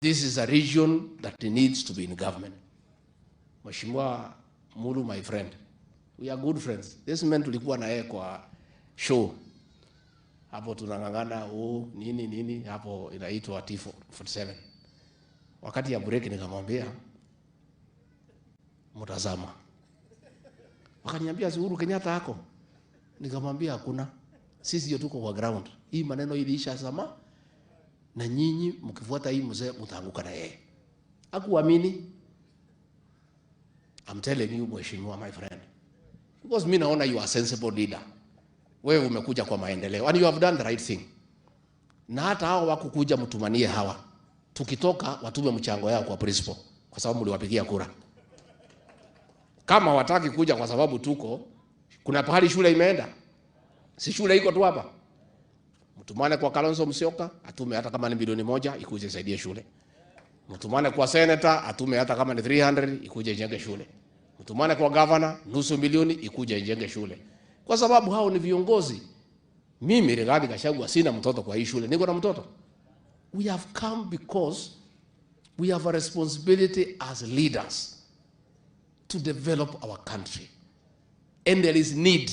This is a region that needs to be in government. Mheshimiwa Mulu, my friend, we are good friends. This man tulikuwa na yeye kwa show hapo tunang'ang'ana, oh, nini nini hapo inaitwa T47. Wakati ya break nikamwambia mtazama, wakaniambia, "Si Uhuru Kenyatta ako?" Nikamwambia, "Hakuna, sisi ndio tuko kwa ground. Hii maneno iliisha zama, na nyinyi mkifuata hii mzee mtaanguka na yeye." Hakuamini. I'm telling you, mheshimiwa, my friend, because mi naona you are a sensible leader. Wewe umekuja kwa maendeleo and you have done the right thing. Na hata hao wakukuja mtumanie hawa, tukitoka watume mchango yao kwa principal, kwa sababu mliwapigia kura. Kama wataki kuja kwa sababu tuko, kuna pahali shule imeenda, si shule iko tu hapa. Mtumane kwa Kalonzo Musyoka atume hata kama ni 1 milioni ikuje isaidie shule. Mtumane kwa senator atume hata kama ni 300 ikuje ijenge shule. Mtumane kwa governor 500,000 ikuje ijenge shule, kwa sababu hao ni viongozi. Mimi Rigathi Gachagua sina mtoto kwa hii shule, niko na mtoto. We have come because we have a responsibility as leaders to develop our country and there is need.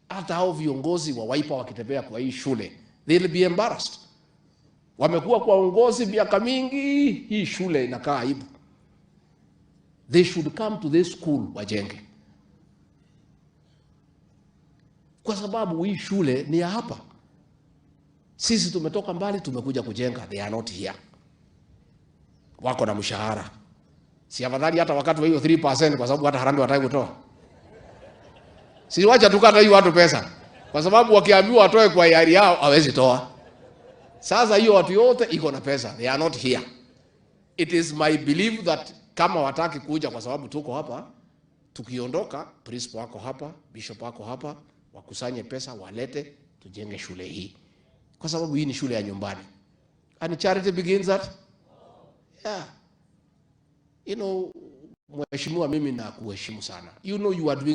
Hata hao viongozi wa Wiper wakitembea kwa hii shule, they'll be embarrassed. Wamekuwa kwa uongozi miaka mingi, hii shule inakaa aibu. They should come to this school wajenge, kwa sababu hii shule ni ya hapa. Sisi tumetoka mbali, tumekuja kujenga. They are not here, wako na mshahara. Si afadhali hata wakati wa hiyo 3%, kwa sababu hata harambee wataki kutoa. Si wacha tukata hiyo watu pesa, kwa sababu wakiambiwa watoe kwa hiari yao hawezi toa. Sasa hiyo watu yote iko na pesa, they are not here. It is my belief that kama wataki kuja kwa sababu tuko hapa, tukiondoka, principal wako hapa, bishop wako hapa, wakusanye pesa walete, tujenge shule hii, kwa sababu hii ni shule ya nyumbani. And charity begins at, yeah. Mheshimiwa, mimi nakuheshimu sana. You know you are doing